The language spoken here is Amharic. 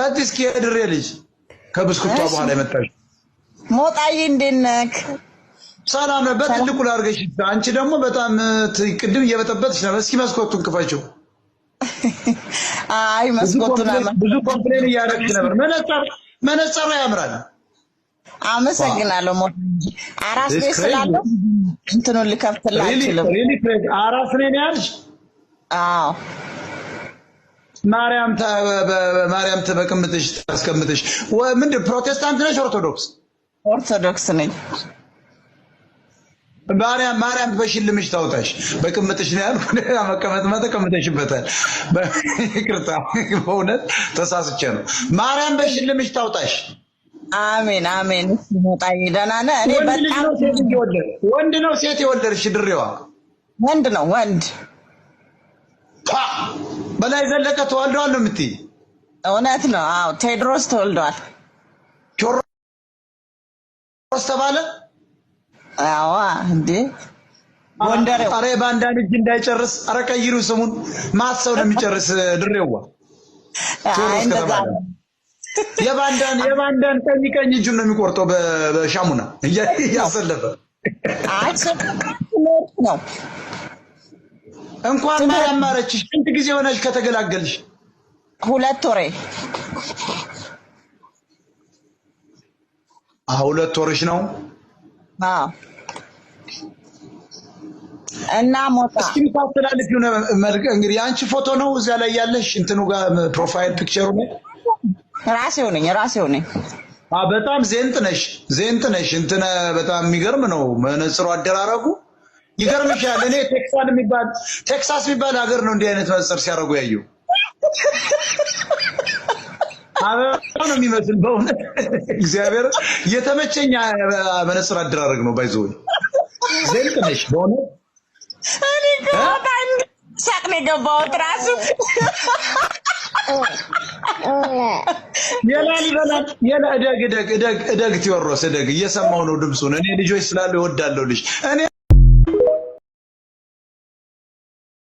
ቀጥ እስኪ የድሬ ልጅ ከብስኩቷ በኋላ የመጣሽ ሞጣዬ እንዴት ነህ? ሰላም ነው። በትልቁ ላድርገሽ። አንቺ ደግሞ በጣም ቅድም እየበጠበጥሽ ነበር። እስኪ መስኮቱን ክፈችው። አይ መስኮቱን ብዙ complain እያደረግሽ ነበር። መነጸሩ ያምራል። አመሰግናለሁ። ሞጣዬ አራስ ቤት ስላለው እንትኑን ልከፍትልህ አልችልም። አራስ ነኝ ያልሽ? አዎ። ማርያም ማርያም በቅምጥሽ ታስቀምጥሽ። ምንድን ፕሮቴስታንት ነሽ ኦርቶዶክስ? ኦርቶዶክስ ነኝ። ማርያም ማርያም በሽልምሽ ታውጣሽ። በቅምጥሽ ነው ያልኩህ። መቀመጥማ ተቀምጠሽበታል። ይቅርታ በእውነት ተሳስቼ ነው። ማርያም በሽልምሽ ታውጣሽ። አሜን አሜን። ሞጣዬ ደህና ነህ? እኔ በጣም ወንድ ነው ሴት የወለድሽ? ድሬዋ ወንድ ነው ወንድ። በላይ ዘለቀ ተወልደዋል ነው የምትይ? እውነት ነው። አዎ ቴዎድሮስ ተወልደዋል። ቴዎድሮስ ተባለ። አዎ እንዴ ጎንደሬው። ኧረ የባንዳን እጅ እንዳይጨርስ። ኧረ ቀይሩ ስሙን። ማሰው ነው የሚጨርስ ድሬዋ ቴዎድሮስ ከተባለ የባንዳን ቀኝ ቀኝ እጁን ነው የሚቆርጠው በሻሙና እያሰለፈ። አይ ነው። እንኳን ማርያም ማረችሽ። ስንት ጊዜ ሆነሽ ከተገላገልሽ? 2 ወሬ። 2 ወርሽ ነው? አዎ። እና ሞጣ እስኪ የምታስተላልፊው መልክ እንግዲህ የአንቺ ፎቶ ነው እዚያ ላይ ያለሽ እንትኑ ጋር profile picture ኡ ላይ ራሴው ነኝ ራሴው ነኝ። በጣም ዜንጥ ነሽ ዜንጥ ነሽ። እንትነ በጣም የሚገርም ነው መነጽሩ አደራረጉ ይገርምሻል። እኔ ቴክሳስ የሚባል ሀገር ነው እንዲህ አይነት መነጽር ሲያደርጉ ያየው። አበባ ነው የሚመስል በእውነት እግዚአብሔር የተመቸኝ መነጽር አደራረግ ነው። ባይዘው ዜንጥ ነሽ በእውነት። እኔ እኮ ሳቅ ነው የገባሁት ራሱ። የላሊበላ እደግ እደግ እደግ እደግ ቴዎድሮስ እደግ። እየሰማሁ ነው ድምፁን። እኔ ልጆች ስላሉ እወዳለሁ ልጅ እኔ